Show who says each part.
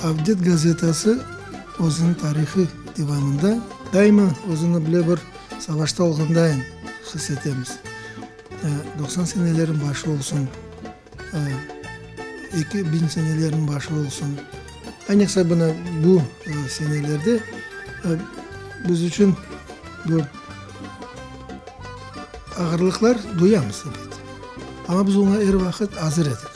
Speaker 1: Avdet gazetası özüniñ tarihı devamında daima özüni bile bir savaşta olğandayın his etemiz. 90 senelerin başı olsun, 2000 senelerin başı olsun. Aynıqsa mına bu senelerde biz içün bu ağırlıqlar duyamız, ebet. Amma biz oña er vaqıt azır edik.